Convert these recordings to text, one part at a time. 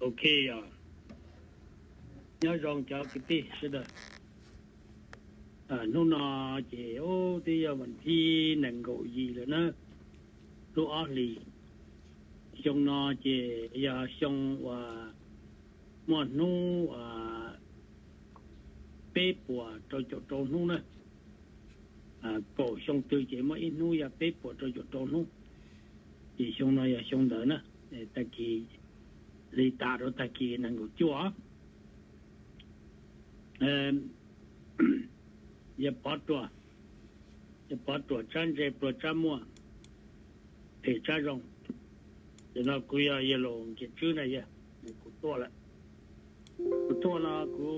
Ok, nyob zoo cov kwv tij sawv daws. Hnub no ces twb yog vas thib nees nkaum yim lawm na, lub ob hlis. Xyoo no ces yog xyoo uas muaj hnub peb puas rau caum rau hnub na. Kaum xyoo twg ces muaj ib hnub yog peb puas rau caum rau hnub, ces xyoo no yog xyoo ntawd na. Tag kis li tas rau tag kis nees nkaum cuaj, yog pov ruam, yog pov ruam tsab ntse pluas tsab muaj, phem tsab zoo. Ces no kuv yog yawg Laus Nkias Tswb na yog, kuv tuaj lawm. Kuv tuaj no kuv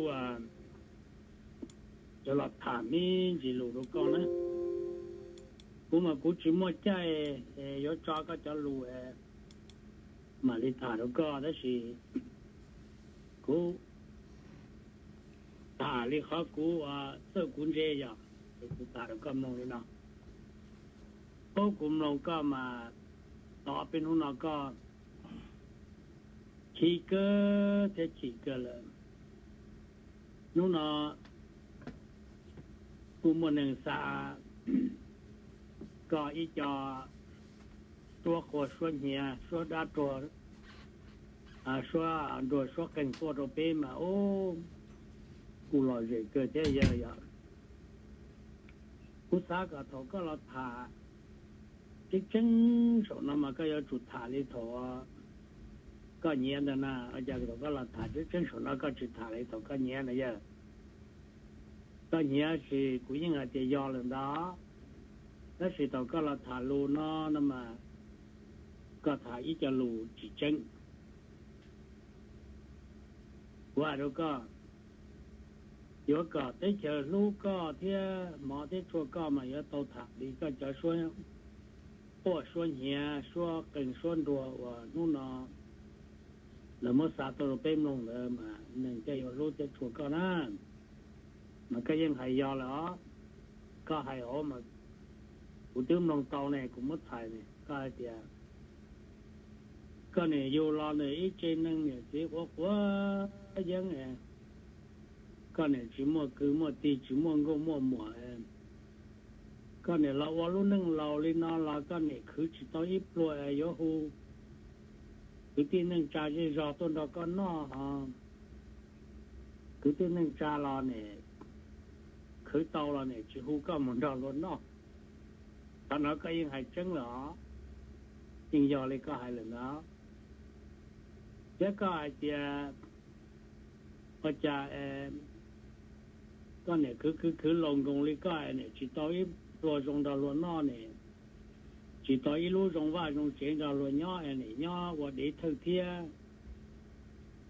yuav los tham me ntsis lus rau koj na. Kuv mas kuv tsis muaj caij yuav tso koj cov lus mam li tham rau koj, tab sis kuv tham li qhov kuv txawj kuv ntse yog, kuv tham rau koj mloog li no. Ub, kuv mloog koj mas tau ob peb hnub no koj chim kawg thiab chim kawg lawm. Hnub no kuj muaj neeg xa koj ib co suab qua suab hnyiav, suab dab ruag, suab nruas suab qeeg tuaj rau peb mas ub, kuj lom zem kawg thiab yog. Kuv xav kom thaum koj los tham tseeb tseeb saum no mas koj yuav tsum tham li thaum koj nyiav ntawd na. Ua cas thaum koj los tham tseeb tseeb saum no koj tsis tham li thaum koj nyiav na yog? Koj nyiav ces kuv yeej hais tias yog lawm ntag, tab sis thaum koj los tham lus no no mas koj tham ib co lus tsis tseeb. Kuv hais rau koj, yuav kom teb chaws hlub koj thiab hmov thiab tshua koj mas yuav tau tham li koj cov suab quaj suab hnyiav suab qeeg suab nruas uas hnub no lawv muab xa tuaj rau peb mloog ntawd mas neeg thiaj yuav hlub thiab tshua koj na. Mas koj yeej hais yog lawm os. Koj hais hauv mas kuv twb mloog tau ne, kuv muab txhais ne, koj hais tias koj niam yug los nws ib tse neeg niam txiv quav quav yeeb, koj niam tsis muaj kwv muaj tij tsis muaj nkauj muaj muam, koj niam los ua lub neej laus li no los koj niam khwv tsis tau ib pluag yuav hu kwv tij neej tsa zej zog tuaj nrog koj noj ho. Kwv tij neej tsa los niam khwv tau los niam tsis hu koj mus nrog luag noj. Qhov no koj yeej hais tseeb lawm os, yeej yog li koj hais lawm ntag. Thiab koj hais tias ua cas koj niam khwv khwv khwv laus nkoos li koj niam tsis tau ib pluag zoo nrog luag noj ne, tsis tau ib lub zoo vaj zoo tsev nrog luag nyob, niam nyob ua dev thawj thiab,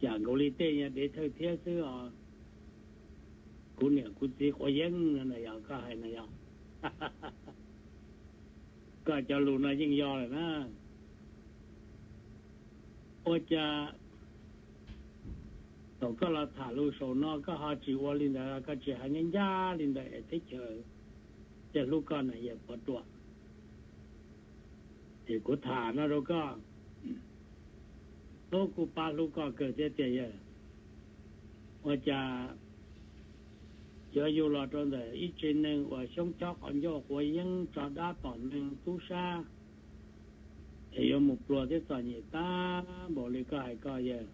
cas nkaus li tej yog dev thawj thiab xwb os. Kuv niam kuv txiv quav yeeb no na yog koj hais na yog. Koj cov lus no yeej yog lawm na. Ua cas thaum koj los tham lus saum no koj ho tsis ua li ntawd, koj tsis hais ncaj ncaj li ntawd es teb chaws thiaj hlub koj na yog Pov Ruam? Ces kuv tham no rau koj, ub, kuj pab hlub koj kawg thiab tiag yawg. Ua cas yuav yug los rau ntawm ib tse neeg uas xyoob chob qhov ncauj quav yeeb tso dab tom neeg tub sab, es yuav mus pluag thiab txom nyem tag npaum li koj hais koj yawg?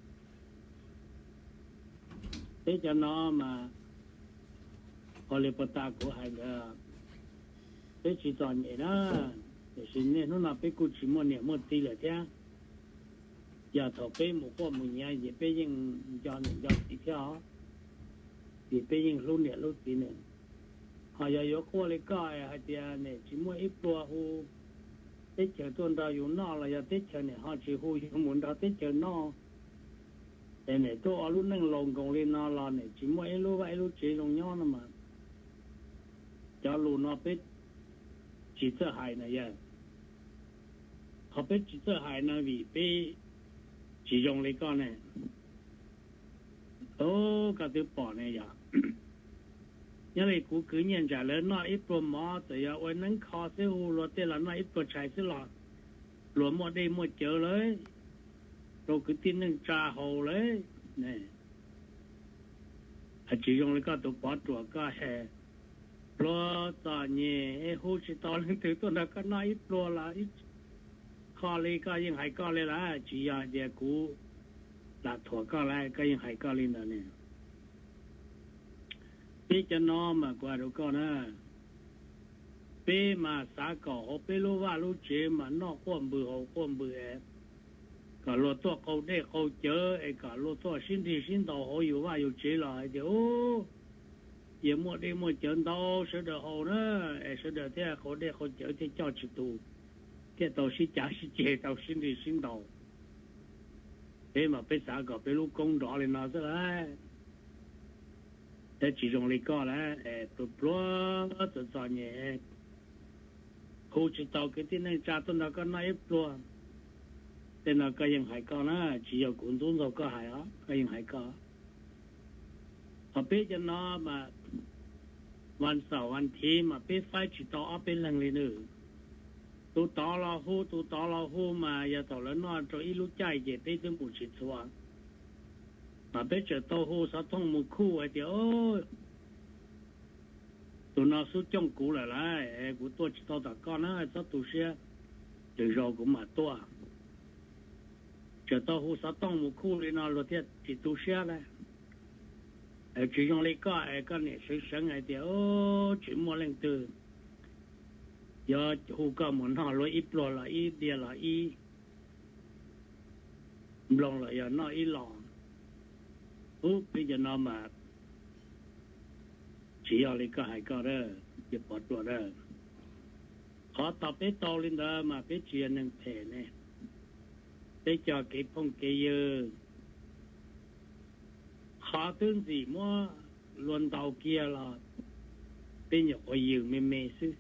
Peb cov no mas, ua li puag ta kuv hais ntawd, peb tsis txom nyem na, tiam sis niaj hnub no peb kuj tsis muaj niam muaj txiv lawm thiab. Yog thaum peb mus quaj mus nyiav ces peb yeej nco niam nco txiv thiab os, vim peb yeej hlub niam hlub txiv ne. Ho yog yuav quaj li koj hais tias niam tsis muaj ib pluag hu teb chaws tuaj nrog yus noj los yog teb chaws niam ho tsis hu yus mus nrog teb chaws noj, es niam tuaj ua lub neej laus nkoos li no los niam tsis muaj ib lub vaj ib lub tsev zoo nyob no mas, cov lus no peb tsis txawj hais na yawg. Qhov peb tsis txawj hais no vim peb tsis zoo li koj ne. Ub, koj twb pom ne yog, nyob li kuv kwv Nyiaj Ntsam lawv noj ib pluag mov txawm yog ua neeb kho xwb, hu luag tej los noj ib pluag tshais xwb los luag muaj dej muaj cawv lawm. rau kwv tij neej tsa haus lawm. Tsis zoo li koj tus Pov Ruam koj he, pluag txom nyem es hu tsis tau leej twg tuaj nrog koj noj ib pluag los ib qho li koj yeej hais koj li lawm. Tsis yog tias kuv lam thuam koj lawm, koj yeej hais koj li ntawd ne. Peb cov no mas kuv hais rau koj na, peb mas xav kom hauv peb lub vaj lub tsev mas noj quaj npws haus quaj npws es kom luag tuaj qaug dej qaug cawv es kom luag tuaj sib nrig sib ntaus hauv yus vaj yus tsev los hais tias, u, yog muaj dej muaj cawv ntau sawv daws haus na, es sawv daws thiaj qaug dej qaug cawv thiaj coj tsis tus, thiaj tau sib cav sib ceg tau sib nrig sib ntaus. Peb mas peb xav kom peb lub koob nrov li no xwb lawm. Tab tsis zoo li koj lawm, pluag pluag txom txom nyem, hu tsis tau kwv tij neej tsa tuaj nrog koj noj ib pluag. Tej no koj yeej hais koj na, tsis yog kuv ntxub ntxaug koj hais os, koj yeej hais koj. Qhov peb cov no mas vas xaum vas thiv mas peb faib tsis tau ob peb leeg li nws. Tus tod los hu, tus tod los hu mas yog thaum lawv noj rau ib lub caij ces peb twb mus tsis txhua. Mas peb tseem tau hu xov tooj mus khuj hais tias, tus no xub cooj kuv lawm lauj, kuv tuaj tsis tau tom koj na, txhob tu siab, lwm zaus kuv mam tuaj. Tseem tau hu xov tooj mus khuj li no luag thiaj tsis tu siab lauj. Tsis zoo li koj es koj niam seev seev hais tias tsis muaj leej twg yuav hu koj mus noj luag ib pluag los ib diav los ib nplooj los yog noj ib los. Ub, peb cov no mas tsis yog li koj hais koj, yog Pov Ruam a. Qhov tau peb tau li ntawd mas peb tsis yog neeg phem ne, peb coj kev phooj kev ywg. Qhov twb ntxim muab luag ntaus kiag los peb nyuam qhuav yws me me xwb.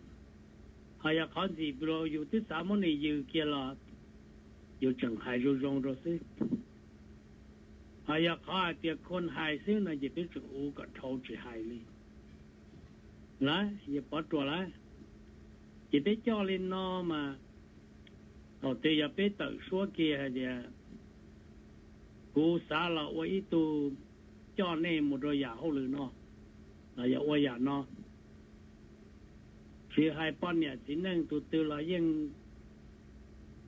Ho yog qhov ntxim luag yus twb xav muab nws yws kiag los yus tseem hais zoo zoo rau xwb. Ho yog qhov hais tias khuam hais xwb no ces peb tseem ua kom dhau tsis hais li. Lawm, yog Pov Ruam lawm, ces peb coj li no mas thaum twg yog peb tawm suab kiag hais tias kuv xav los ua ib tug coj nej mus rau yam hauj lwm no los yog ua yam no, tsis hais poj niam txiv neej tus twg los yeej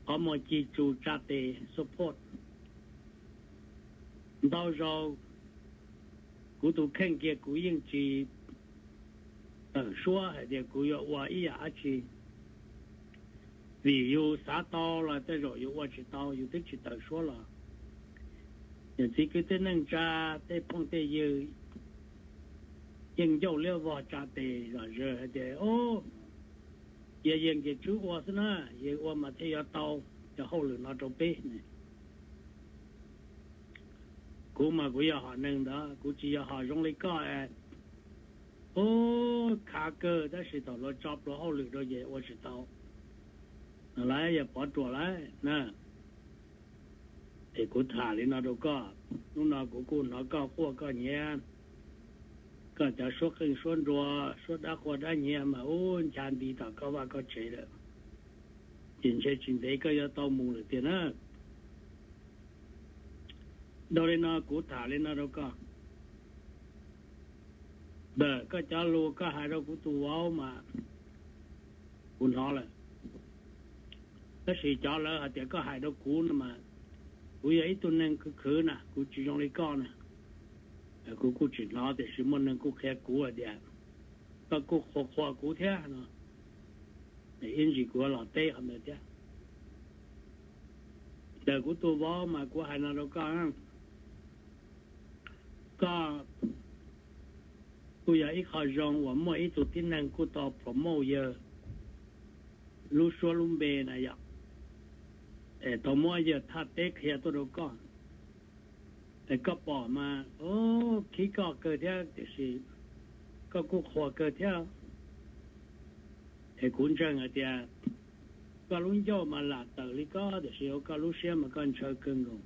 qhov muag cig tsus tsa tes support. Ntau zaus kuv tus kheej kiag kuv yeej tsis tawm suab hais tias kuv yuav ua ib yam dab tsi, vim yus xav tau los tej zaum yus ua tsis tau, yus twb tsis tawm suab los. Yog txiv kwv tij neej tsa, tej phooj tej ywg yeej ncauj liab vog tsa tes zom zaws hais tias, o, cia yawg Nkias Tswb ua xwb na, yawg ua mas thiaj yuav tau cov hauj lwm no rau peb ne. Kuv mas kuv yog hom neeg ntawd, kuv tsis yog hom zoo li koj, ub, khav kawg tab sis thaum luag tso pluag hauj lwm rau ces ua tsis tau. Lawm, yog Pov Ruam lawm na. Es kuv tham li no rau koj, hnub no kuv kuj hnov koj quaj koj nyiav, koj cov suab qeej suab nruas suab dab quaj dab nyiav mas ub ncha nti tom koj vaj koj tsev lawm, ces ntshe tsis ntev koj yuav tau mus lawm tiag na. Dhau li no kuv tham li no rau koj, ntawm koj cov lus koj hais rau kuv tus vauv mas kuv hnov lawm, tab sis cov lawv hais tias koj hais rau kuv no mas kuv yog ib tug neeg khwv khwv na, kuv tsis zoo li koj na. Kuv kuj tsis hnov tiam sis muaj neeg kuj qhia kuv hais tias koj kuj qhuas qhuas kuv thiab no, ib ntsis kuv los teb qhov ntawd thiab. Ntawm kuv tus vauv mas kuv hais no rau koj, koj kuj yog ib qho zoo uas muaj ib tug tib neeg kuj tau promote yawg lub suab lub npe na yom, es tau muab yawg thaj teb qhia tuaj rau koj. Es koj pom mas khib koj kawg thiab tiam sis koj kuj qhuas kawg thiab. Es kuv ntseeg hais tias koj lub ncauj mas lam tawm li koj tiam sis ua koj lub siab mas koj ntshaw kawg nkaus.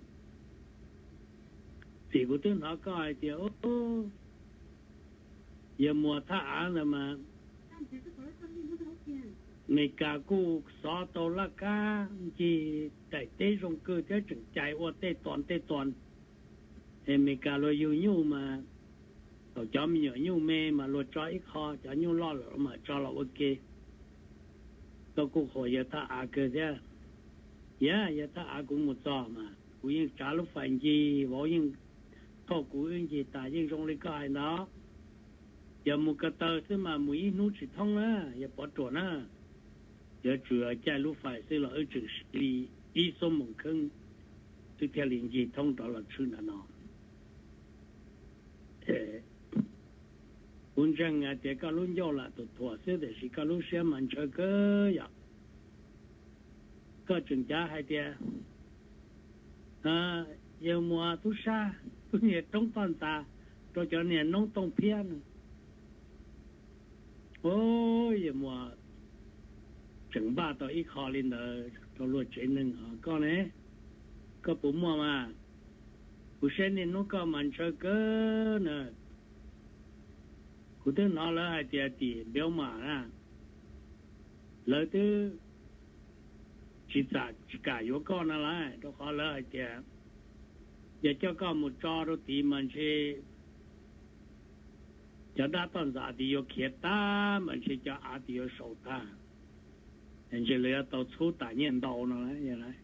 Vim kuv twb hnov koj hais tias yawg muas thaj av ntawd mas Amelikas kuj xov tau laj kab ncig daim teb zoo kawg thiab tseem cais ua tej tuas tej tuas. Amelikas luag yug nyuj mas, thaum cov me nyuam nyuj me mas luag tso ib qho, cov nyuj loj lawm mam tso los ua ke. Koj kuj qhuas yawg thaj av kawg thiab. Yog, yawg thaj av kuv mus txog mas kuv yeej tsav lub fais ncig, vauv yeej thauj kuv wb ncig tas, yeej zoo li koj hais ntawd. Yog mus ko taw xwb mas mus ib hnub tsis thoob na, yog Pov Ruam na. Yuav tsum caij lub fais xwb los wb tseem siv li ib xuab moos kheeb, wb thiaj li ncig thoob rov los tshwm nram no. Kuv ntseeg hais tias koj lub ncauj lam tus thuam xwb tiam sis koj lub siab mas ntshaw kawg yom. Koj tseem cav hais tias yawg Muas tub sab, tub niag roob toj ntxas rau cov niag noob tooj phiab no. Yawg Muas tseem npaj tau ib qho li ntawd rau luag tsev neeg, ho koj ne, koj puas muaj mas? Kuv saib niaj hnub koj mas ntshaw kawg na. Kuv twb hnov lawv hais tias tim Npiav Mam na, lawv twb tsis txam tsis kam yuav koj no lauj, rau qhov lawv hais tias yog coj koj mus tso rau tid mas ntshe cov dab toj ntxas tid yuav khiav tag, mas ntshe cov av tid yuav sau tag, ntshe lawv yuav tau txhub tas nyiaj ntau no lauj.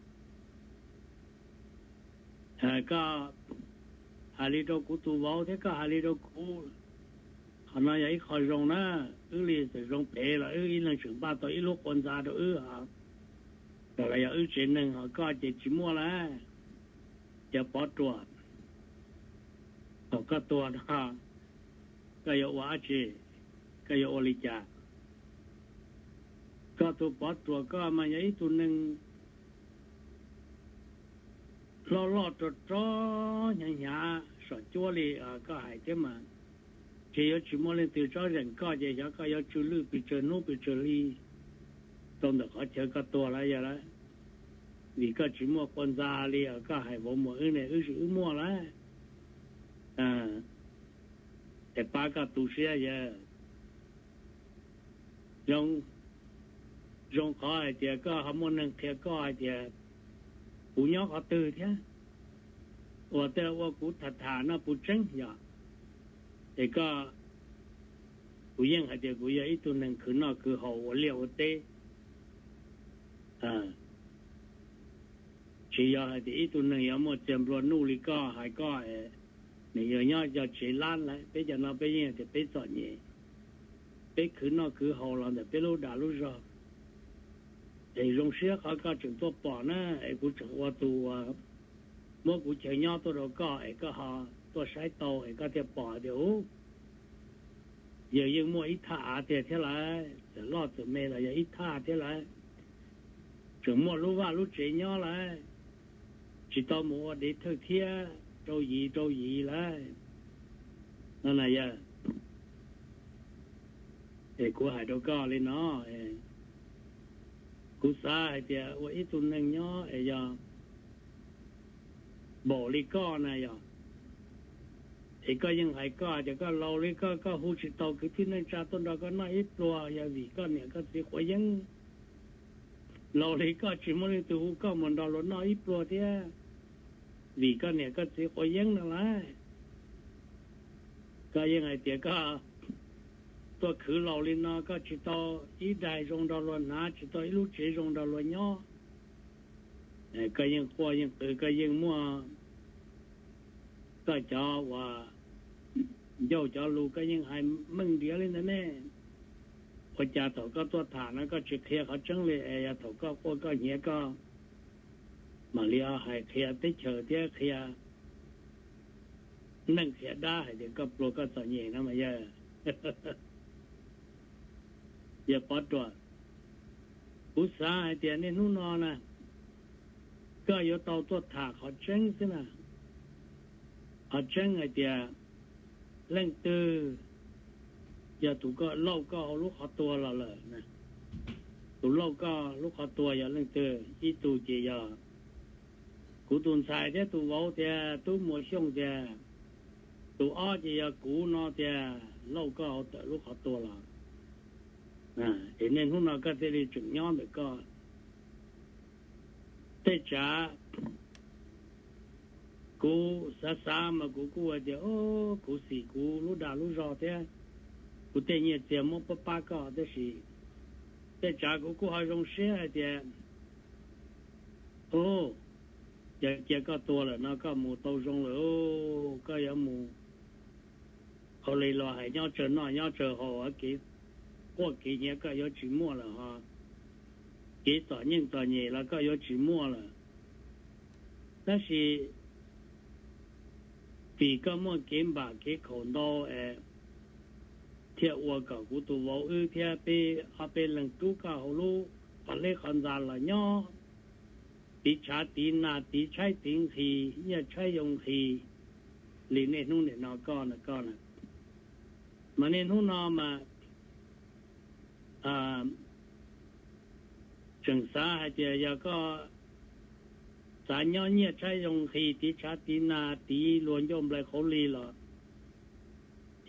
Koj hais li rau kuv tus vauv thiab koj hais li rau kuv, qhov no yog ib qho zoo na. Wb li txawm zoo phem los wb ib leeg tseem npaj tau ib lub qhua ntxa rau wb, kom los yog wb tsev neeg, ho koj ces tsis muaj lauj. Yog Pov Ruam, thaum koj tuag no koj yuav ua dab tsi? Koj yuav ua li cas? Koj tus Pov Ruam koj mas yog ib tug neeg loj loj rog rog hnyav hnyav saum cuab li koj hais thiab mas, ces yuav tsis muaj leej twg tsob zeem koj ces xyov koj yuav tsw lwj pes tsawg hnub pes tsawg hli rau ntawm qhov chaw koj tuag lawm yog lauj. Vim koj tsis muaj qhua ntxa li koj hais vauv Muas wb ne, wb tsis wb muaj lauj. Es pab koj tu siab yawg. Zoo qhov hais tias koj ho muaj neeg qhia koj hais tias kuv nyob qhov twg thiab, uas tej ua kuv tham tham no puas tseeb yom? Es koj, kuv yeej hais tias kuv yog ib tug neeg khwv noj khwv haus ua liaj ua teb, tsis yog hais tias ib tug neeg yuav muaj txiag nplua nuj li koj hais koj. Nws yog nyob cov tsev lab lawm, peb cov no peb yeej tias peb txom nyem, peb khwv noj khwv haus los ntawm peb lub dag lub zog. Es zoo siab qhov koj tseem tuaj pom na, es kuv tseem ua tus uas muab kuv chaw nyob tuaj rau koj es koj ho tuaj saib tau es koj thiaj pom tias u, yawg yeej muaj ib thaj av tiag thiab lauj, txawm loj txawm me los yog ib thaj thiab lauj. Tseem muaj lub vaj lub tsev nyob lauj, tsis tau mus ua dev thawj thiab rau yim rau yim lauj. No na yawg, es kuv hais rau koj li no, kuv xav hais tias ua ib tug neeg nyob es yog npaum li koj na yog, es koj yeej hais koj tias koj laus li koj, koj hu tsis tau kwv tij neej tsa tuaj nrog koj noj ib pluag yog vim koj niam koj txiv quav yeeb. Laus li koj tsis muaj leej twg hu koj mus nrog luag noj ib pluag thiab, vim koj niam koj txiv quav yeeb no lauj. Koj yeej hais tias koj tuaj khwv laus li no koj tsis tau ib daig zoo nrog luag hnav, tsis tau ib lub tsev zoo nrog luag nyob. Koj yeej quaj yeej qw, koj yeej muaj koj cov uas ncauj cov lus koj yeej hais meej nriav li ntawd ne. Ua cas thaum koj tuaj tham no koj tsis qhia qhov tseeb li es yog thaum koj quaj koj hnyiav koj mam li hais qhia teb chaws thiab qhia neej qhia dab hais tias koj pluag koj txom nyem no mas yawg. Yawg Pov Ruam, kuv xav hais tias niaj hnub no na, koj yuav tau tuaj tham qhov tseeb xwb na. Qhov tseeb hais tias leej twg yog tus koj lauj koj hauv lub qhov tua los lawm, tus lauj koj lub qhov tua yog leej twg? Ib tug ces yog kuv tus ntxhais thiab tus vauv tiag Tub Muas Xyooj tiag, tus ob ces yog kuv no tiag lauj koj hauv tawm lub qhov tua los. Es niaj hnub no koj thiaj li tseem nyob ntawm koj. Tej tsav kuv xav xav mas kuv kuj hais tias, o, kuv xim kuv lub dag lub zog thiab kuv tej nyiaj txiag muab pab pab koj, tab sis tej tsav kuv kuj ho zoo siab hais tias, o, yog cia koj tuag lawm no koj mus tau zoo lawm, koj yuav mus ua li los hais nyob tsawg noj nyob tsawg haus, kev quaj kev nyiav koj yuav tsis muaj lawm ho, kev txom nyem txom nyem los koj yuav tsis muaj lawm. Tab sis vim koj muaj kev npam kev khaum ntau es thiaj ua kom kuv tus vauv wb thiab peb ob peb leeg rub koj hauv lub qhov hleb qhov ntxa los nyob tiv tshav tiv nag tiv tshaib tiv nqhis nyiaj tshaib yoo nqhis li niaj hnub nim no koj na koj na. Mas niaj hnub no mas tseem xav hais tias yog koj xav nyob nyiaj tshaib yoo nqhis tiv tshav tiv nag tiv luag ncauj nplai qauv li los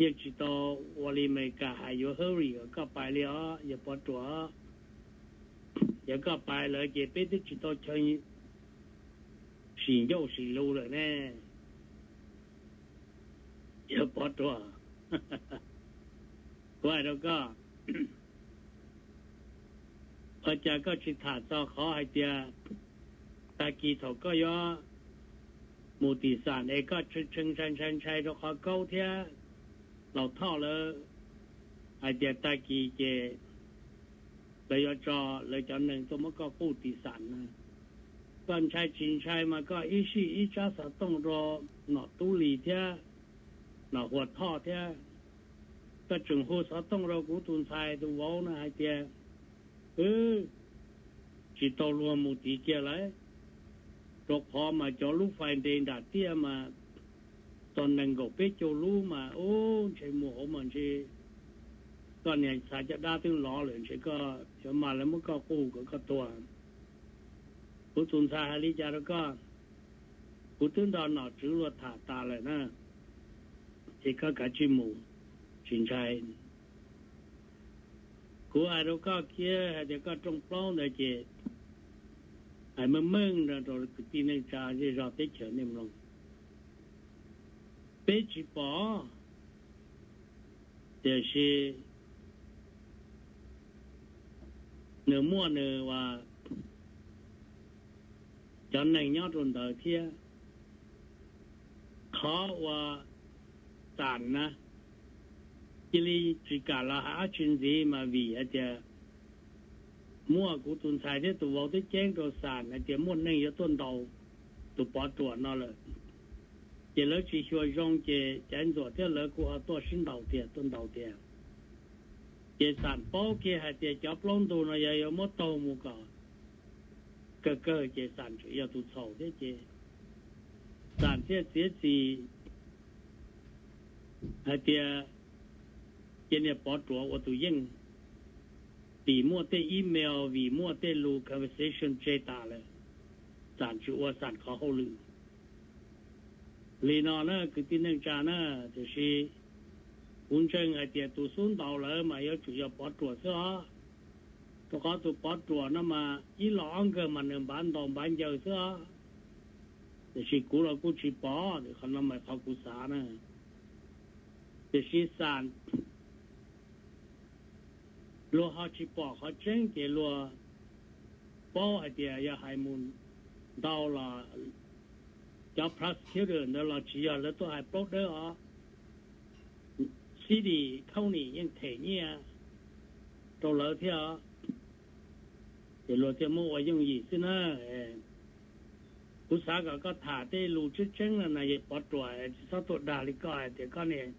yeej tsis tau ua li Amelikas hais yuav hurry kom koj pais li os yawg Pov Ruam. Yog koj pais lawm ces peb twb tsis tau chaw sim ncauj sim lus lawm ne. Yawg Pov Ruam, kuv hais rau koj, ua cas koj tsis tham txog qhov hais tias tag kis thaum koj yuav mus tim xam es koj tshee ntshai ntshai ntshai rau qhov Kaub thiab Laus Thoj lawv hais tias tag kis ces lawv yuav tso lawv cov neeg tuaj muab koj quj tim xam na. Koj ntshai tsis ntshai mas koj ib sij ib tsab xov tooj rau Nom Tub Lis thiab Nom Huas Thoj thiab, koj tseem hu xov tooj rau kuv tus ntxhais tus vauv na hais tias, wb tsis tau luag mus tid kiag lawm, rau qhov mas cov lub fais nres nram tiaj mas txog nees nkaum peb caug lub mas ub ntshe mus hauv mas ntshe koj niag ntxhais caj dab twb lov lawm, ntshe koj yuav mas lawv muab koj quj kom koj tuag. Kuv tus ntxhais hais li cas rau koj? Kuv twb nrog nom tswv luag tham tas lawm na, ces koj kav tsij mus, tsis ntshai. Kuv hais rau koj kiag hais tias koj rooj plaub ntawd ces hais meej meej rau kwv tij neej tsa zej zog teb chaws nej mloog. Peb tsis pom, tiam sis nws muaj nws uas cov neeg nyob rau ntawd thiab. Qhov uas Xam na cia li tsis kam los hais dab tsi ntxiv mas vim hais tias muaj kuv tus ntxhais thiab tus vauv twb ceeb rau Xam hais tias muaj neeg yuav tuaj ntaus tus Pov Ruam no lawm, ces lawv tsis xyuas zoo ces Caiv Ntxuam thiab lawv kuj ho tuaj sib ntaus tiag, tuaj ntaus tiag. Ces Xam paub kiag hais tias cov plaub ntug no yog yuav muab taug mus kom kawg kawg ces Xam tseem yog tus txhaum thiab ces Xam thiaj txiav txim hais tias cia niag Pov Ruam ua tus yeej, vim muaj tej email, vim muaj tej lus conversation tseg tas lawm, Xam tsis ua Xam qhov hauj lwm. Li no na kwv tij neej tsa na, tiam sis kuv ntseeg hais tias tus xub ntaus lawm mas yuav tsum yog Pov Ruam xwb os, rau qhov tus Pov Ruam no mas ib los ob nkawg mas nws npav ntaus npav ncaws xwb os. Tiam sis kuv los kuj tsis pom, qhov no mas qhov kuv xav na. Tiam sis Xam luag ho tsis pom qhov tseeb ces luag paub hais tias yog hais mus ntau los cov prosecutor ntawd los tsis yog lawv tuaj hais plaub dawb os, city county yeej them nyiaj rau lawv thiab os, ces luag thiaj muab ua yooj yim xwb na. Kuv xav kom koj tham tej lus tseeb tseeb no na, yog Pov Ruam tsis txhob tuaj dag li koj hais tias koj niam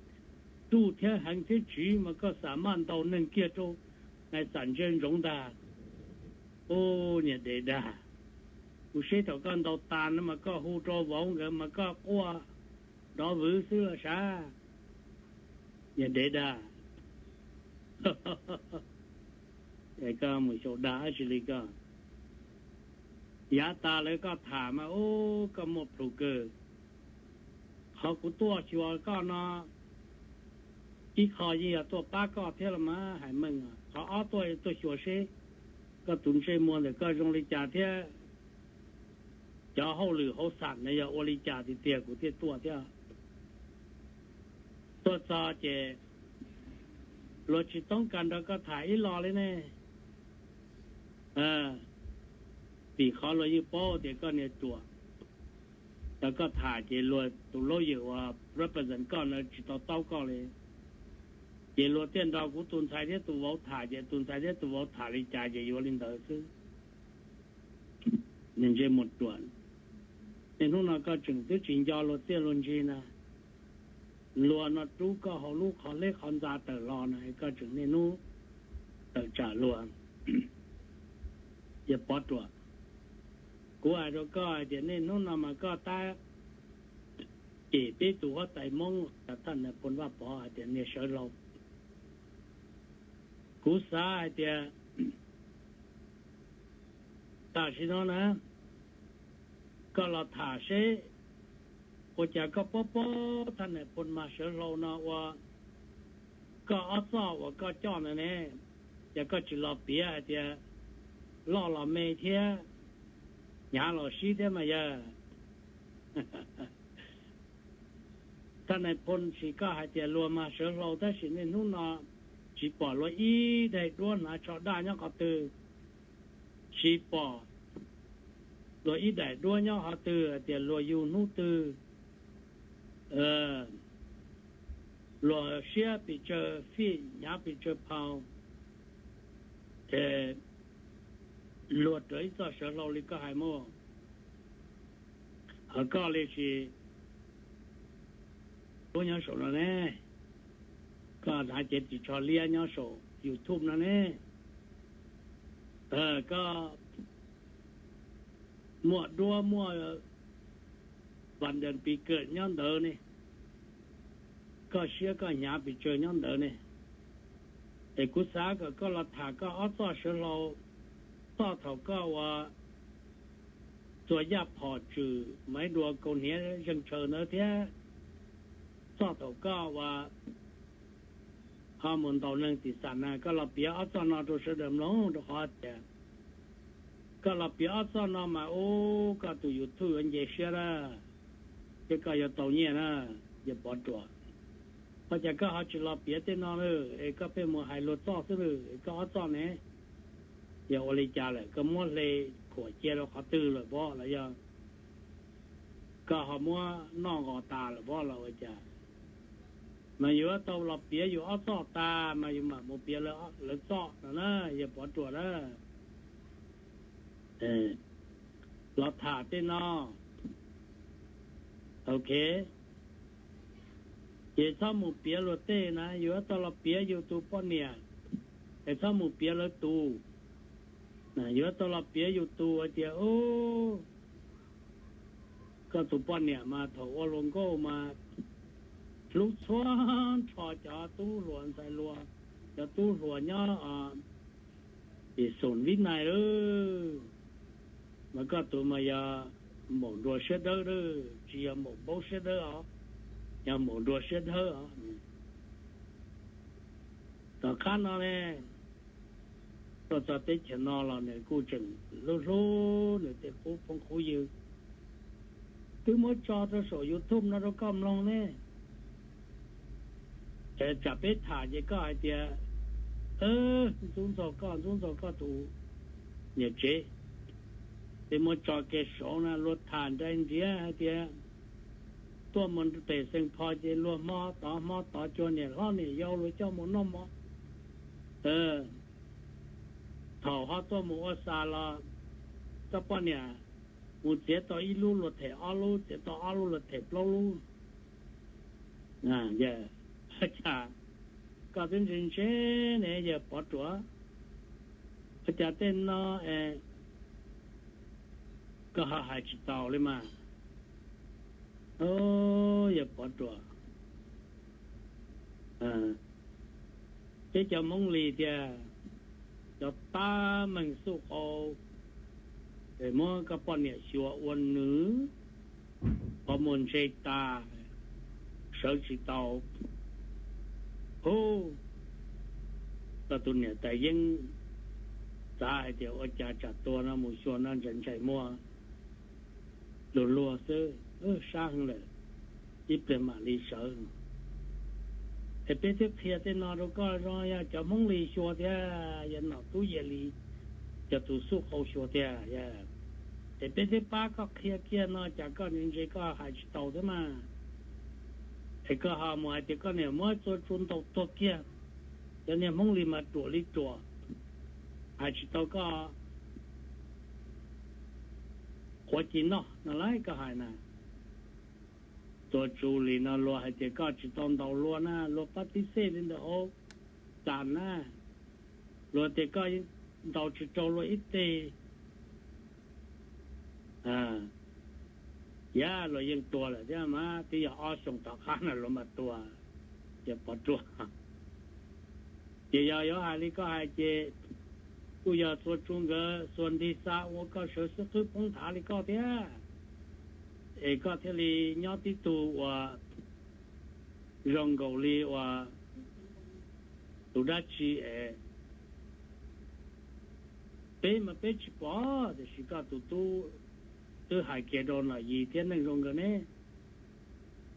ruj thiab heev thiab tsiv mas koj xam maj ntaus neeg kiag rau nais xam ntsia ntsoov ntag. Ub, niag dev dag, kuv saib thaum koj ntaus tas no mas koj hu rau vauv nkawd mas koj quaj nrov vwv xwb los sav, niag dev dag. Koj mus xyaum dag dab tsi li koj? Yav tas lawv koj tham mas ub koj muaj plhus kawg. Qhov kuv tuaj xyuas koj no ib qho yeej yog tuaj pab koj thiab los mas hais meej. qhov ob tuaj, tuaj xyuas seb koj tus ntsej muag ntawm koj zoo li cas thiab cov hauj lwm hauv xam no yog ua li cas tiag tiag kuv thiaj tuaj thiab. Tuaj txog ces luag tsis toob kas nrog koj tham ib los li ne, vim qhov luag yeej paub tias koj niag ruam. Thaum koj tham ces luag tus lawyer uas represent koj na tsis tau taub koj li, ces luag thiaj nrog kuv tus ntxhais thiab tus vauv tham, ces tus ntxhais thiab tus vauv tham li cas ces yuav li ntawd xwb. Niag ntsej muag ruam, niaj hnub no koj tseem twb tsis nco luag txiaj luag ntsig na. Luag no rub koj hauv lub qhov hleb qhov ntxa tawm los no koj tseem niaj hnub tawm tsam luag. Yog Pov Ruam, kuv hais rau koj hais tias niaj hnub no mas koj tab cem peb tus huab tais Hmoob, Thaj Nais Phoo Vaj Pov hais tias niag sawv hlau. Kuv xav hais tias tam sim no na, koj los tham seb ua cas koj paub paub Thaj Nais Phoo mas sawv hlau no ua koj ob txoj uas koj coj ntawd ne, yog koj tsis los piav hais tias loj los me thiab hnyav los sib thiab mas yog. Thaj Nais Phoo, sis koj hais tias luag mas sawv hlau tab sis niaj hnub no tsis pom luag ib daim duab hnav tsho daj nyob qhov twg, tsis pom luag ib daim duab nyob qhov twg, hais tias luag yug hnub twg, luag siab pes tsawg fij, hnyav pes tsawg phau, luag raws ib txoj sawv hlau li koj hais mas. Ho koj li sis, koj nyob saum no ne, koj hnav cev ris tsho liab nyob saum YouTube no ne, koj muaj duab muaj Van Dam Pis Kawm nyob ntawd ne, koj siab koj hnyav pes tsawg nyob ntawd ne. Es kuv xav kom koj los tham koj ob txoj sawv hlau, txoj thaum koj ua txua yaj phom tswm mas ib dua kaus hniav zeeg tshaws ntawd thiab txoj thaum koj ua ho mus ntaus neeg tim xam na, koj los piav ob txoj no rau sawv daws mloog rau qhov tias koj los piav ob txoj no mas ub koj tus YouTube yuav nce siab lawm, thiab koj yuav tau nyiaj na, yog Pov Ruam. Ua cas koj ho tsis los piav tej no lawm es koj pheej mus hais luag txoj xwb lawm, koj ob txoj ne yog ua li cas lawm, koj muab hle khuam cia rau qhov twg lawm pob los yog koj ho muab noj nqos tas lawm pob los ua cas? Mas yus yuav tau los piav yus ob txoj tas mas yus mam mus piav lawv txoj no na, yog Pov Ruam na. Los tham tej no, ok, ces txhob mus piav luag tej na, yus yuav tau los piav yus tus poj niam, es txhob mus piav lawv tus. Yus yuav tau los piav yus tus hais tias koj tus poj niam mas thaum ua hluas nkauj mas hlub txhua nrho cov tub hluas ntxhais hluas, cov tub hluas nyob tim xoom Vib Nais lawm. Mas koj tus mas yog maum nruas siab dawb lawm, tsis yog maum npaub siab dawb os, yog maum nruas siab dawb os. Tom qab no ne, tuaj txog teb chaws no los nws kuj tseem hlub hlub nws tej qub phooj qub ywg. Twb muab tso rau saum YouTube no rau koj mloog ne. Tsam peb tham ces koj hais tias ntxub ntxaug koj, ntxub ntxaug koj tus niam tsev. Ces muab tso ke saud na, luag tham nrai nriav hais tias tuaj mus pem Xeem Phos ces luag hmo tod hmo tod cua niam hlob niam yau luag coj mus noj mov. Thaum ho tuaj mus ua xas los koj poj niam mus txiav tau ib lub luag them ob lub, txiav tau ob lub luag them plaub lub. Cas koj twb ntse ntse ne yawg Pov Ruam, ua cas tej no koj ho hais tsis taus li mas? Yawg Pov Ruam, peb cov Hmoob Lis tias cov tab meeg xuj qau, es muab koj poj niam xyuas ua nws qhov muag ntse tas, sawv tsis tau. Hu, Koj tus niam tais yeeb xav hais tias ua cas tsam tua no mus xyuas no ntshai ntshai muag luag luag xwb, sab heev lawm, ib pliag mam li sawv. Es peb twb qhia tej no rau koj zoo yog cov Hmoob Lis xyuas thiab, yog nom tub yawm Lis, cov tus xub qau xyuas tiag. Es peb twb pab koj qhia kiag no cas koj ntse ntse koj hais tsis tau thiab mas. Es koj ho mus hais tias koj niam muab txua tsu ntaus tuag kiag, cov niag Hmoob Lis mas ruam li ruam, hais tsis tau koj quav ci noj no lauj koj hais na. Txua tsu li no luag hais tias koj tsis tau ntaus luag na, luag pab tib xej li ntawm hauv tas na, luag tias koj ntaus tsis raug luag ib teg. Yam luag yeej tua lawm thiab mas twb yog ob xyoos tom qab no luag mam tua, ces pov ruag. Ces yog yuav hais li koj hais ces kuj yog txua tsu nkawd xuas nti xa ua koj sawv xub qwb poob nthav li koj thiab, es koj thiaj li nyob tib tug uas zoo nkaus li uas tus dab tsi es peb mas peb tsis pom, tiam sis koj tus tub twb hais kiag rau nom yis thiab neej zoo nkawd ne,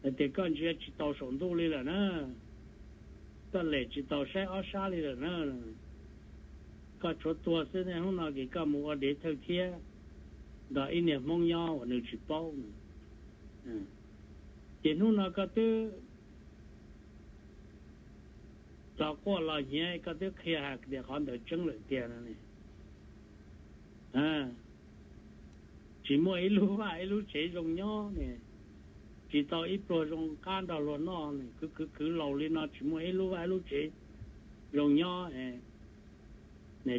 hais tias koj ntsia tsis tau saum ntuj li lawm na, koj lem tsis tau saib ob sab li lawm na. Koj tshuav tuag xwb ne, hnub no ces koj mus ua dev thawj thiab nrog ib niag Hmoob nyob uas nws tsis paub. Ces hnub no koj twb los quaj los hnyav, koj twb qhia hais tias qhov ntawd tseeb lawm tiag no ne. Tsis muaj ib lub vaj ib lub tsev zoo nyob ne, tsis tau ib pluag zoo qab nrog luag noj ne, khwv khwv khwv laus li no tsis muaj ib lub vaj ib lub tsev zoo nyob,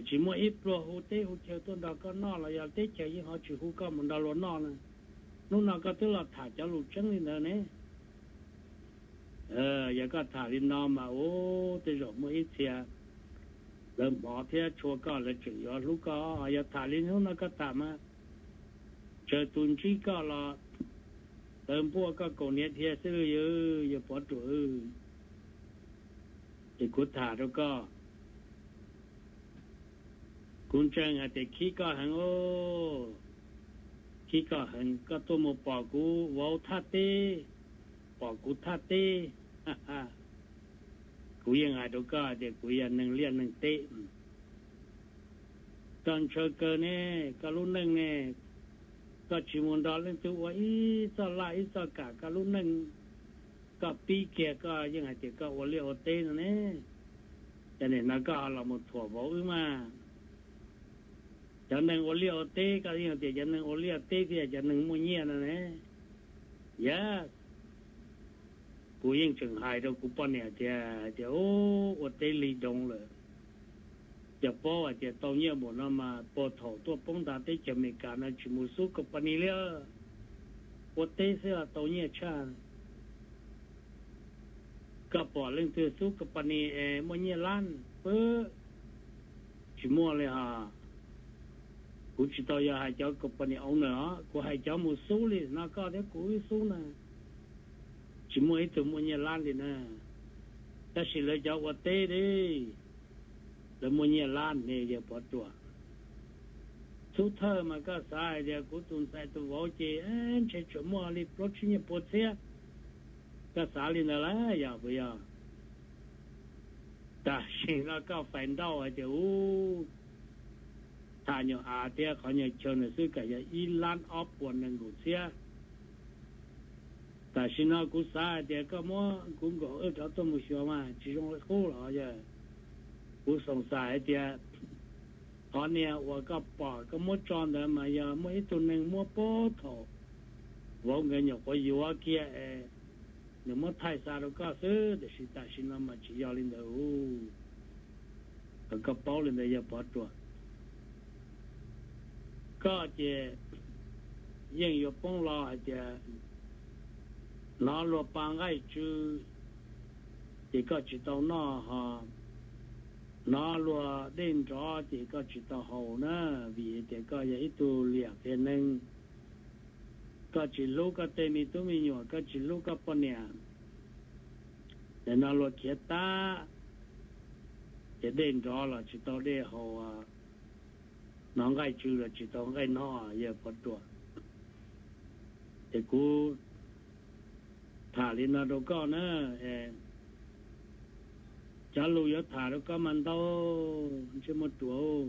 tsis muaj ib pluag hu teb hu chaw tuaj nrog koj noj los yog teb chaws yeej ho tsis hu koj mus nrog luag noj na. Hnub no koj twb los tham cov lus tseeb li ntawd ne. Yog koj tham li no mas ub, tej zaum muaj ib txhia lawv hmov thiab tshua koj, lawv tseem yuav hlub koj. Yog tham li hnub no koj tham mas tsawg tus ntsib koj los lawv npuaj koj kaus hniav dhia xwb, yawg Pov Ruam. Ces kuv tham rau koj, kuv ntseeg hais tias khib koj heev os, khib koj heev. Koj tuaj mus pom kuv vauv thaj teb, pom kuv thaj teb, kuv yeej hais rau koj hais tias kuv yog neeg liaj neeg teb. Koj ntshaw kawg ne, koj lub neej ne, koj tsis mus nrog leej twg ua ib txoj laj ib txoj kam, koj lub neej koj pib kiag koj yeej hais tias koj ua liaj ua teb no ne. Ces nim no koj ho los mus thuam vauv wb mas. Cov neeg ua liaj ua teb koj yeej tias cov neeg ua liaj teb thiab cov neeg muaj nyiaj no ne. Yog kuv yeej tseem hais rau kuv poj niam tias, tias ua teb lig doos lawm, yog paub hais tias tau nyiaj npaum no mas puag thaum tuaj poob ntag teb chaws Amelikas no tsis mus xub company li, ua teb xwb tau nyiaj tshaj. Koj pom leej twg xub company es muaj nyiaj lab pab? Tsis muaj li hos. Kuv tsis tau yog hais cov company owner os, kuv hais cov mus xub li no, koj thiab kuv wb xub na, tsis muaj ib tug muaj nyiaj lab li na. Tab sis lawv cov ua teb li, lawv muaj nyiaj lab ne, yawg Pov Ruam. Xub thawj mas koj xav hais tias kuv tus ntxhais tus vauv ces ntshe tsuas muaj li plaub tsib nyiaj pua txhiab, koj xav li ntawd lawm yog puas yog? Tam sim no koj fais nrauj hais tias ub, tham nyuag av thiab qhov nyuag chaw ntawd xwb kam yog ib lab ob puas nees nkaum txhiab. Tam sim no kuv xav hais tias koj muab kuv nkaum wb rov tuaj mus xyuas mas tsis zoo li qub los yog. Kuv xoom xais hais tias qhov niag uas koj pom koj muab tso ntawd mas yog muaj ib tug neeg muab pab thaum vauv nkawd nyuam qhuav yuav kiag es nws muab thaij xa rau koj xwb, tiam sis tam sim no mas tsis yog li ntawd. Kom koj paub li ntawd yawg Pov Ruam. Koj ces yeej yuav poob los hais tias hnov luag pa nqaij tsw ces koj tsis tau noj, ho hnov luag dej nrov ces koj tsis tau haus na, vim tias koj yog ib tug liam qhia neeg. Koj tsis hlub koj tej me tub me nyuam, koj tsis hlub koj poj niam. Nim no luag khiav tag, Ces dej nrov los tsis tau dej haus, hnov nqaij tsw los tsis tau nqaij hnov, yawg Pov Ruam. Ces kuv tham li no rau koj na, cov lus yuav tham rau koj mas ntau, ntsej muag ruam.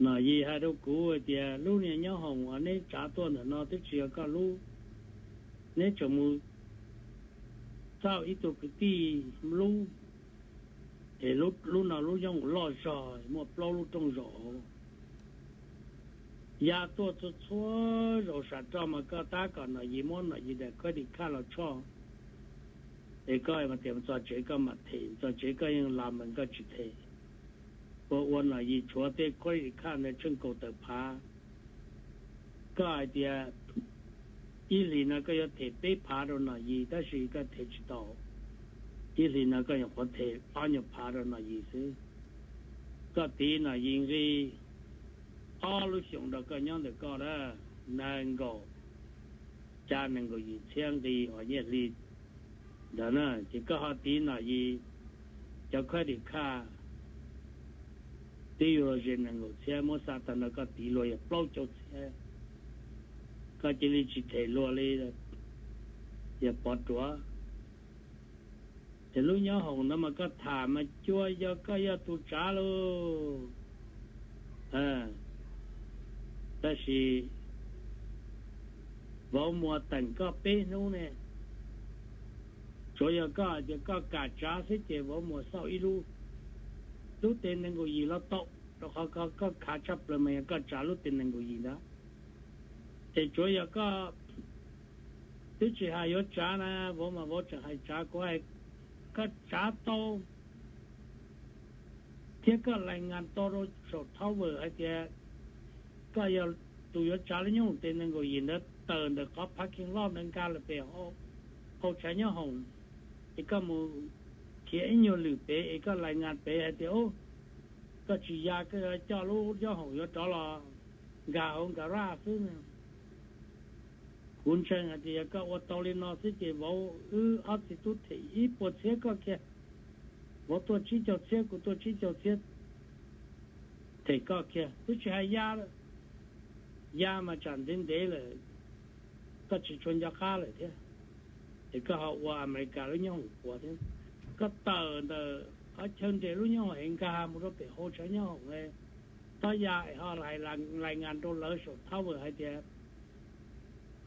Nom Yis hais rau kuv hais tias lub niag nyob hoom uas neb tsav tuaj ntawm no twb tsis yog koj lub, neb tseem mus xauj ib tug kwv tij lub, es lub no lub nyob hoom loj zog muaj plaub lub rooj zos, ya tuaj txhua txhua zaus sam roj mas koj tab kom Nom Yis muab Nom Yis daim credit card los tshoj, es koj tias txog tsev koj mam them, txog tsev koj yeej los mas koj tsis them. Ua ua Nom Yis tshuav tej credit card ntawd tsheej kaum tawm phav. Koj hais tias ib hlis no koj yuav them peb phav rau Nom Yis tab sis koj them tsis tau. Ib hlis no koj nyuam qhuav them ob nyuag phav rau Nom Yis xwb. Koj tiv Nom Yis nqi ob lub xyoos rau koj nyob ntawm koj na, nees nkaum, xya nees nkaum yim txhiab nqi uas nyiaj hli ntawd na, ces koj ho tiv Nom Yis cov credit card twb yuav luag ze nees nkaum txhiab, muab xa tag nrho koj tiv luag yog plaub caug txhiab, koj cia li tsis them luag li, yog Pov Ruam. Ces lub nyob hoom ntawd mas koj tham mas cuag yog koj yog tus tsav lauj. Tab sis vauv Muas teem koj peb hnub ne, tsuav yog koj hais tias koj kam tsav xwb ces vauv Muas xauj ib lub, lub tes nees nkaum yim los tau, rau qhov koj khav tshaj plaws mas yog koj tsav lub tes nees nkaum yim ntawd. Ces tsuav yog koj twb tsis hais yuav tsav na, vauv mas vauv tseem hais tsav, kuv hais koj tsav tau thiab koj lais ngas tau rau saum Tower hais tias koj yog tus yuav tsav lub nyob hoom tes nees nkaum yim ntawd tawm ntawm qhov parking lot ntawd nkag los pem hauv tshav nyob hoom, es koj mus khiav ib nyuag lwm pem es koj lais ngas pem hais tias koj tsis ya, koj yuav coj lub nyob hoom yuav rov los nkag hauv garage xwb na. Kuv ntseeg hais tias yog koj ua tau li no xwb ces vauv wb ob txiv tub them ib puas txhiab koj kiag. Vauv tuaj tsib caug txhiab, kuv tuaj tsib caug txhiab, them koj kiag twb tsis hais ya lawm. Ya mas tsam ntev ntev lawm koj tsis tshua nco qab lawm thiab. Es koj ho ua Amelikas lub nyob hoom puas thiab, koj tawm ntawm qhov chaw nres lub nyob hoom es nkag mus rau pem hauv tshav nyob hoom, tab ya es ho lais ngas rau lawv saum Tower hais tias,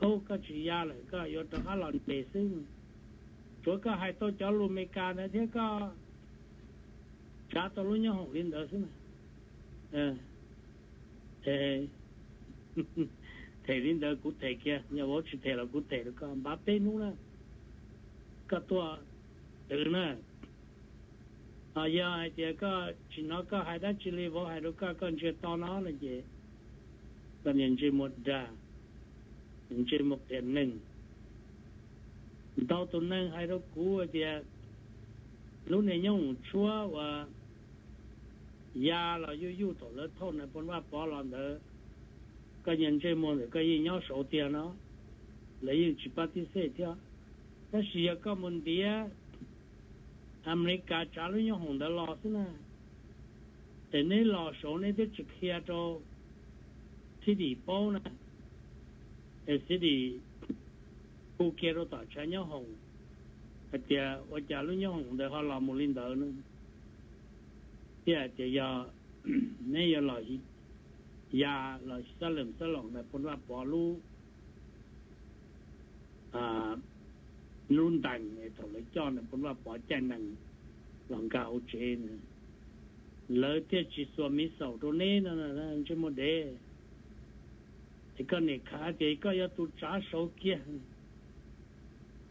ub, koj tsis ya lawm, koj yuav rov qab los nres xwb. Tsuav koj hais tau cov lus Amelikas ntawd thiab koj tsav tau lub nyob hoom li ntawd xwb na. Them li ntawd kuv them kiag, yog vauv tsis them los kuv them rau koj npav peb hnub na, koj tuaj twv na. Ho yog hais tias koj tsis hnov koj hais dab tsi li, vauv hais rau koj, koj ntsia to no no ces koj niag ntsej muag dag, ntsej muag qias neeg. Ntau tus neeg hais rau kuv hais tias lub niag nyob hoom tshuab uas ya los yuj yuj thaum lawv thauj Nais Phoo Vaj Pov los ntawd, koj niag ntsej muag ntawm koj yeej nyob saud tiag no, lawv yeej tsis pab tib xej thiab. Tab sis yog koj mus ntiav Amelikas tsav lub nyob hoom ntawd los xwb na, es neb los saud neb twb tsis qhia rau Xib Dim paub na, es Xib Dim hu kiag rau tom tshav nyob hoom hais tias ua cas lub nyob hoom ntawd ho los mus li ntawd na, thiab hais tias yog neb yuav los ya los xab lwm xab loos Nais Phoo Vaj Pov lub lub ntees thaum lawv coj Nais Phoo Vaj Pov caij nees los nkag hauv tsev na, lawv thiaj tsis xuas miv xaum rau neb no, ntsej muag dev. Es koj nim khav tias koj yog tus tsav saud kiag.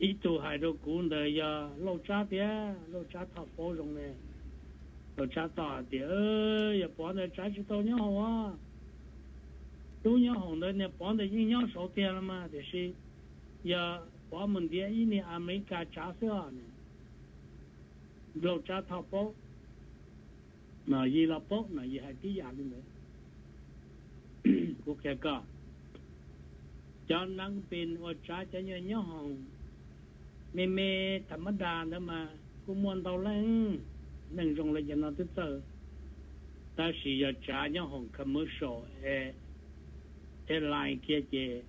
Ib tug hais rau kuv ntawd yog Lauj Tsab tiag, Lauj Tsab Thoj Paub zoo ne. Lauj Tsab Thoj hais tias, yog Pov ntawd tsav tsis tau nyob hoom, lub nyob hoom ntawd niag Pov ntawd yeej nyob saud tiag los mas, tiam sis yog Pov mus ntiav ib niag Amelikas tsav xwb os. Lauj Tsab Thoj Paub, Nom Yis los paub, Nom Yis hais tib yam li ntawd. Kuv qhia koj, cov neeb pis uas tsav cov nyuag nyob hoom me me tham mab das ntawd mas kuj muaj ntau leej. neeg zoo li cov no twb txawj. Tab sis yog tsav nyob hauv commercial airline kiag ces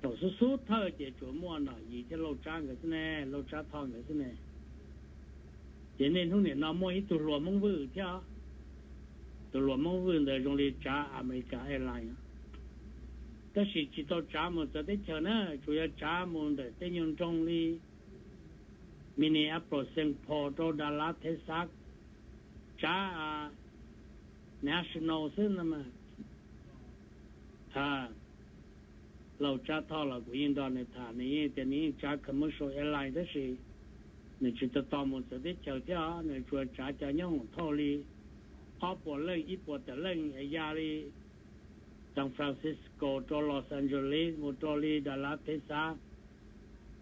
thaum xub xub thawj ces tsuas muaj Nom Yis thiab Lauj Tsab nkawd xwb ne, Lauj Tsab Thoj nkawd xwb ne. Ces niaj hnub nim no muaj ib tug hluas Hmoob Vwj thiab, tus hluas Hmoob Vwj ntawd zoo li tsav American Airlines, tab sis tsis tau tsav mus txawv teb chaws na, tsuas yog tsav mus ntawm tej nyuag nroog li Minneapolis, Saint Paul rau Dallas, Texas, tsav national xwb no. Lauj Tsab Thoj los kuv yeej nrog nws tham, nws yeej tias nws yeej tsav commercial airline tab sis nws tsis tau tau mus txawv teb chaws thiab, nws tsuas tsav cov nyob hoom thauj li ob puas leej ib puas tawm leej ya li San Francisco rau Los Angeles mus rau li Dallas, Texas,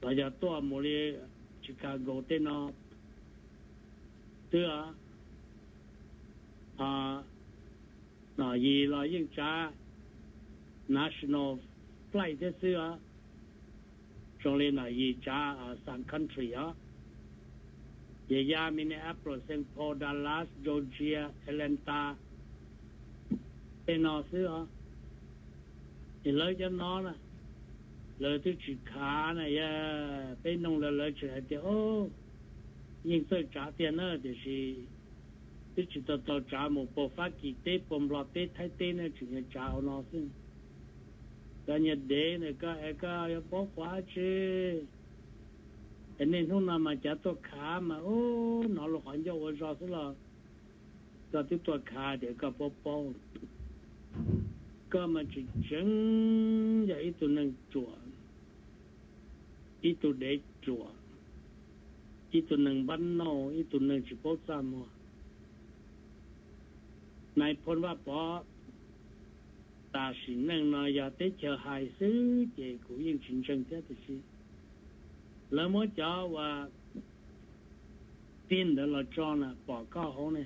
los yog tuaj mus li Chicago tej no xwb. Nom Yis los yeej tsav national flight thiab xwb os, zoo li Nom Yis tsav Sun Country os, ces ya Minneapolis, Saint Paul, Dallas, Georgia, Atlanta tej no xwb os. Es lawv cov no na, lawv twb tsis khav na, yog peb noog lawv, lawv tseem hais tias o, yeej txawj tsav tiag na, tiam sis twb tsis tau tau tsav mus puag Fab Kis teb, puag Nplog teb, Thaib teb na, tseem yog tsav hauv no xwb. Koj nyias dev na, koj es koj yuav paub qhov tsi? Es niaj hnub no mas cav tuaj khav mas ub, hnov luag qhov ncauj ua zog xwb los koj twb tuaj khav tias koj paub paub. Koj mas tseem tseem yog ib tug neeg ruam, ib tug dev ruam, ib tug neeg npab nauj, ib tug neeg tsis paub txaj muag. Nais phoo Vaj Pov, tam sim neej no yog teb chaws hais xwb ces kuv yeej tsis ntseeg thiab tiam sis lawv muab cov uas pin ntawd los tso na pom koj hauv ne.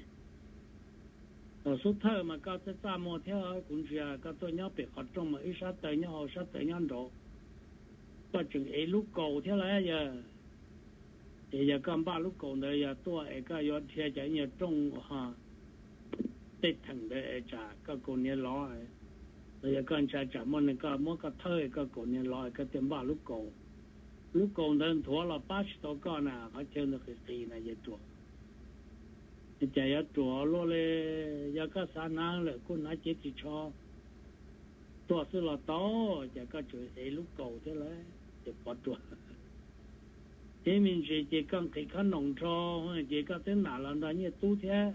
Thaum xub thawj mas koj txaj txaj muag thiab, kuv ntsia koj tuaj nyob pem qhov rooj mas ib sab taw nyob hauv sab taw nyob nraud, koj tseem ev lub kaus thiab lawm yog. Es yog koj npaj lub kaus ntawd yog tuaj es koj yuav dhia cov nyuag rooj tej theem ntawd es tsam koj kaus hniav lov, los yog koj ntshai tsam muaj neeg koj muab koj thawb es koj kaus hniav lov es koj thiaj npaj lub kaus. Lub kaus ntawd nthuav los pab tsis tau koj na, qhov chaw ntawd qis qis na yawg ruam. Cas yuav ruam luaj li, yog koj xav hnav lawm kuj hnav cev ris tsho tuaj xwb los tau, cas koj tseem ev lub kaus thiab lawm ces pov ruam. Ib me ntsis ces koj nqhis khob noom nrho, ces koj twb nam los nrog Nyiaj Tub thiab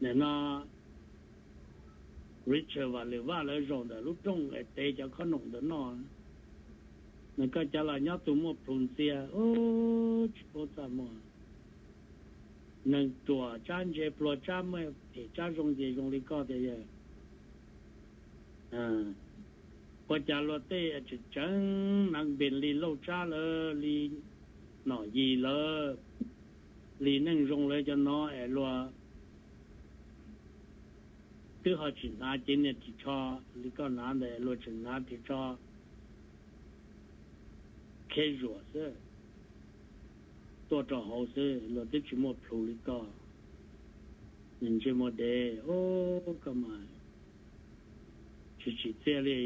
nim no Richard Vam Lwm Vaj lawv zaum ntawm lub rooj es tev cov khob noom ntawd noj. Nws koj cov los nyob tus muaj plhus ntxiag, tsis paub txaj muag. Neeg ruam tsab ntse pluag tsab muaj phem tsab zoo ces zoo li koj tias yawg. Ua cas luag tej tseem tseem hnav npees li Lauj Tsab lawm, li Nom Yis lawm, li neej zoo lawm cov no es luag twb ho tsis hnav cev niag ris tsho li koj hnav ntawd, luag tseem hnav ris tsho casual xwb, tuaj rau hauv xwb, luag twb tsis muaj plhus li koj. Nws ntsia mus dev, koj mas tsis tsim txiaj li.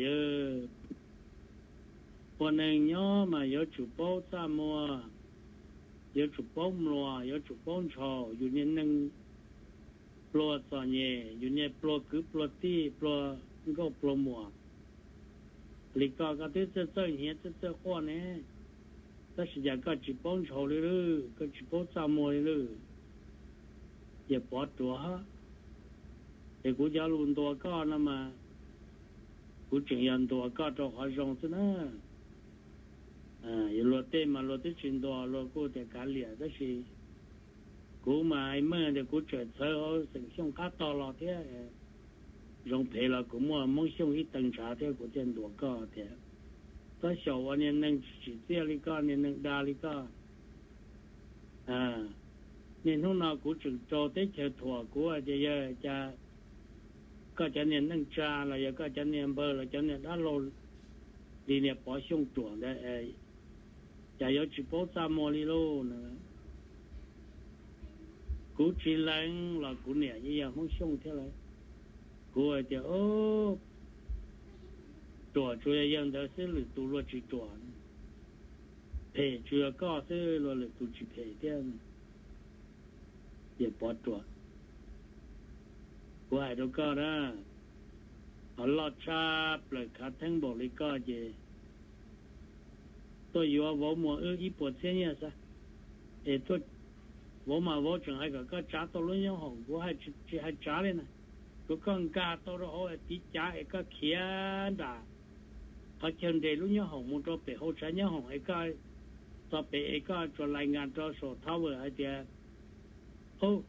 Ua neeg nyob mas yuav tsum paub txaj muag, yuav tsum paub mluas, yuav tsum paub ntshaus. Yus niag neeg pluag txom nyem, yus niag pluag kwv pluag tij, pluag nkauj pluag muam li koj, koj twb txawj txawj hnyav txawj txawj quaj ne, tab sis cas koj tsis paub ntshaus li lawm, koj tsis paub txaj muag li lawm, ces pov ruam. Ces kuv cov lus ntuas koj no mas kuv tseem yog ntuas koj rau qhov zoo xwb na. Yog luag tej mas luag twb tsis ntuas, luag kuj tias kav liam, tab sis kuv mas hais meej tias kuv tseem txhawv hauv xeem Xyooj qab tog los thiab. Zoo phem los kuv muaj Hmoob Xyooj ib tee ntshav thiab kuv thiaj ntuas koj tias, koj xyaum ua niag neeg tsis tsim txiaj li koj, niag neeg dag li koj. Niaj hnub no kuv tseem raug teb chaws thuam, kuv hais tias yog cas koj cov niag neej tsa los yog koj cov niag npawg los cov niag dab laug li niag Pov Xyooj ruam ntawd cas yuav tsis paub txaj muag li lauj no. Kuv tsis lees los kuv niam yeej yog Hmoob Xyooj thiab lauj. Kuv hais tias, ruam tsuas yog yawg ntawd xwb, lwm tus luag tsis ruam. Phem tsuas yog koj xwb, luag lwm tus tsis phem thiab. Yawg Pov Ruam, kuv hais rau koj na, ho loj tshaj plaws khav theeb npaum li koj ces tuaj yuav vauv muag wb ib puas txhiab nyiaj xwb. Es tuaj, vauv mas vauv tseem hais kom koj tsav tau lub nyoob hoom, kuv hais tsis hais tsav li na, tsuav koj nkag tau rau hauv tiv cav es koj khiav nram qhov chaw nres lub nyoob hoom mus rau pem hauv tshav nyoob hoom es koj, txog pem es koj tsuas lais nkag rau saum thawj vwm hais tias, Ub,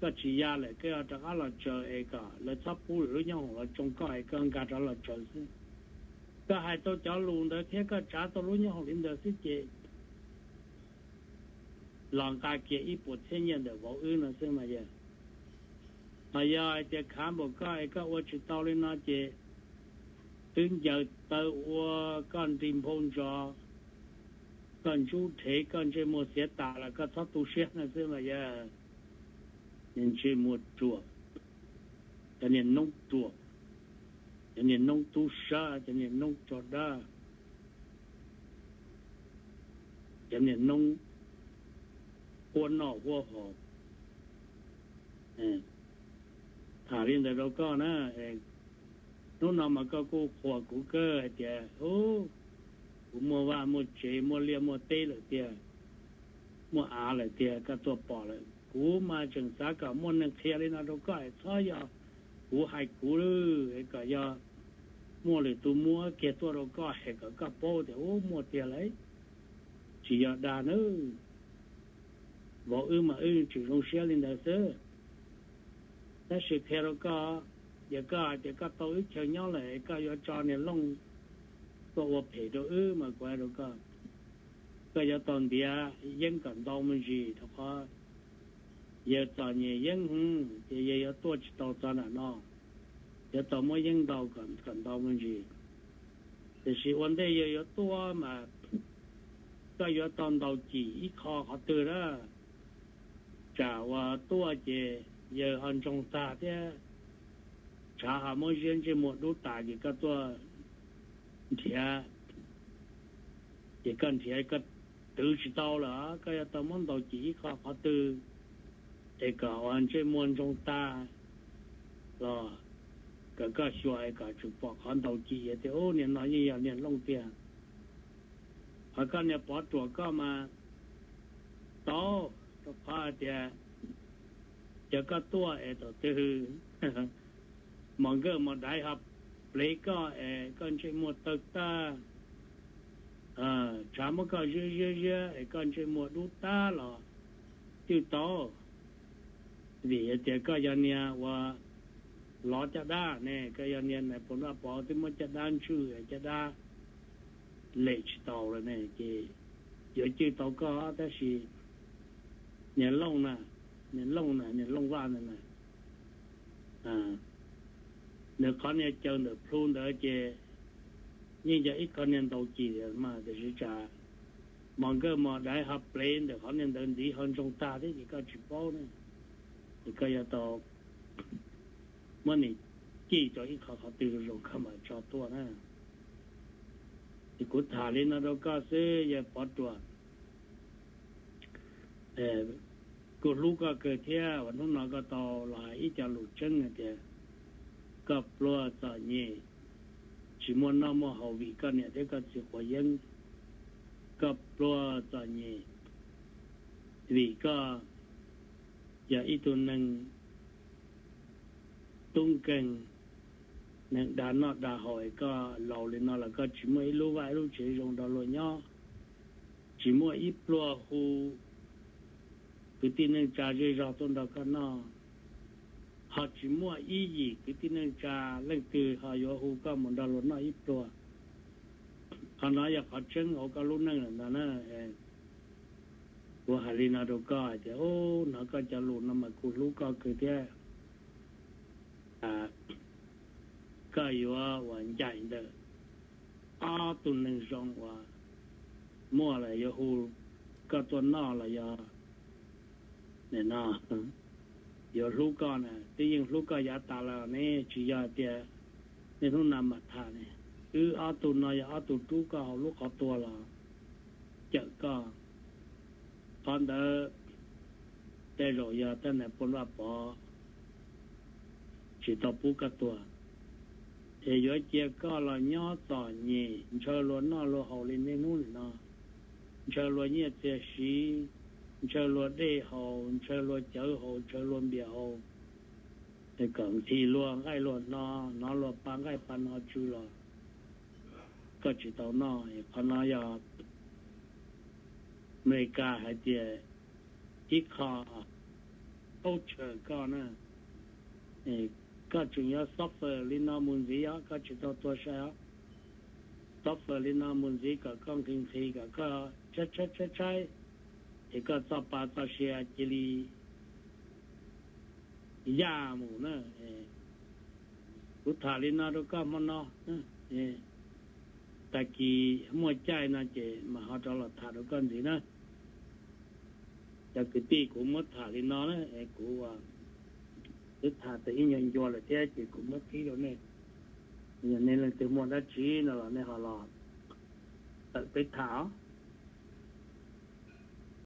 koj tsis ya lawm, koj yuav rov qab los tsaws es kom lawv txhob pub lwm lub nyoob hoom los tsoo koj es koj nkag rov los tsaws xwb. Koj hais tau cov lus ntawd thiab koj tsav tau lub nyoob hoom li ntawd xwb ces los nqa kiag ib puas txhiab nyiaj ntawm vauv wb no xwb mas yawg. Ho yog hais tias khav npaum koj es koj ua tsis tau li no ces twb ncaws taw ua koj nrig nphau ntsos, koj ntsub dhev, koj ntsej muag xiav tas los koj txhob tu siab no xwb mas yawg. Niag ntsej muag ruam, cov niag noob ruam, cov niag noob tub sab, cov niag noob tso dab, cov niag noob huab noj huab haus. Tham li ntawd rau koj na, hnub no mas koj kuj qhuas kuv kawg hais tias, Ub, kuv muaj vaj muaj tsev, muaj liaj muaj teb lawm tiag, muaj av lawm tiag, koj tuaj pom lawm. Kuv mas tseem xav kom muaj neeg qhia li no rau koj es txhob yog kuv hais kuv, es kom yog muaj lwm tus muab kiag tuaj rau koj es kom koj paub tias, Ub, muaj tiag lauj, tsis yog dag nawb. Vauv wb mas wb tseem zoo siab li ntawd xwb. Tab sis qhia rau koj, yog koj hais tias koj tau wb chaw nyob lawm es koj yuav tso niag Looj tuaj ua phem rau wb mas kuv hais rau koj, koj yuav tau ntiav yeeb kom ntau me ntsis, rau qhov yawg txom nyem yeeb hwv ces yawg yuav tuaj tsis tau txog nram no. Yuav tau muab yeeb ntau kom ntau me ntsis. Tiam sis ua ntej yawg yuav tuaj mas koj yuav tau ntaus cim ib qho qhov twg na, tsam uas tuaj ces yawg ho ntsoog tag thiab, tshav ho muab ziab ntsej muag dub tas ces koj tuaj nrhiav, ces koj nrhiav koj twv tsis tau lawm, koj yuav tau muab ntaus cim ib qho qhov twg es kom uas ntsej muag ntsoog tag los kom koj xyuas es kom tsuas pom qhov ntaus cim tias, Ub, niag no yeej yog niag Looj tiag. Ho koj niag Pov Ruam koj mas tau, rau qhov hais tias yog koj tuaj es thaum twg mos nkawj mos daiv ho plev koj es koj ntsej muag tawg tag, tshav muab koj ziab ziab ziab es koj ntsej muag dub tag los twb tau, vim hais tias koj yog niag uas lov caj dab ne, koj yog niag nais phoo Vaj Pov twb muab caj dab ntswj, caj dab lem tsis taus lawm ne, ces yuav cwj tau koj tab sis niag Looj na, niag Looj na, niag Looj Vaj ntawd na, nws qhov niag caw ntawm plhu ntawd ces yeej yog ib qho niag ntaus cim mas, tiam sis tsam mos nkawj mos daiv ho plev ntawm qhov niag ntawd ntxiv ho ntsoog tag thiab ces koj tsis paub ne, ces koj yuav tau muab nws cij rau ib qho qhov twg zoo koj mam tso tuaj na. Ces kuv tham li no rau koj xwb, yawg Pov Ruam, kuv hlub koj kawg thiab uas hnub no koj tau los hais ib co lus tseeb hais tias koj pluag txom nyem, tsis muaj noj muaj haus vim koj niam thiab koj txiv quav yeeb. Koj pluag txom nyem vim koj yog ib tug neeg tub nkeeg, neeg dag noj dag haus es koj laus li no los koj tsis muaj ib lub vaj ib lub tsev zoo nrog luag nyob, tsis muaj ib pluag hu kwv tij neej tsa zej zog tuaj nrog koj noj, ho tsis muaj ib yim kwv tij neej tsa leej twg ho yuav hu koj mus nrog luag noj ib pluag. Qhov no yog qhov tseeb hauv koj lub neej lawm ntag na. Kuv hais li no rau koj hais tias, hnov koj cov lus no mas kuv hlub koj kawg thiab. Koj yuav ua ncaim ntawm ob tug neeg zoo uas muaj los yuav hu koj tuaj noj los yog nim no yuav hlub koj na, twb yeej hlub koj yav tas lawm ne, tsis yog tias niaj hnub no mam tham ne. Wb ob tug no yog ob tug rub koj hauv lub qhov tuag los cawm koj. Qhov ntawd tej zaum yog tab niam Paj Vaj Pov tsis tau pub koj tuag, es yuav cia koj los nyob txom nyem ntshaw luag noj luag haus li niaj hnub nim no, ntshaw luag nyiaj txiag siv, ntshaw luag dej haus, ntshaw luag cawv haus, ntshaw luag npias haus, kom nqhis luag nqaij luag hno, hnov luag pa nqaij pa hno tsw los koj tsis tau noj. Qhov no yog Amelikas hais tias ib qho torture koj na. Koj tseem yuav suffer li no mus ntxiv os, koj tsis tau tuag sai os. Suffer li no mus ntxiv kom koj nqhis nqhis, kom koj tshaib tshaib tshaib tshaib, es koj txoj pa txoj sia cia li yaj mus na. Kuv tham li no rau koj hmo no, tag kis muaj caij no ces mam ho rov los tham rau koj ntxiv na. Cov kwv tij, kuv muab tham li no na, kuv twb tham tau ib nyuag ncua lawm thiab ces kuv muab qhib rau nej. Yog nej leej twg muaj dab tsi no los nej ho los tawm peb tham os.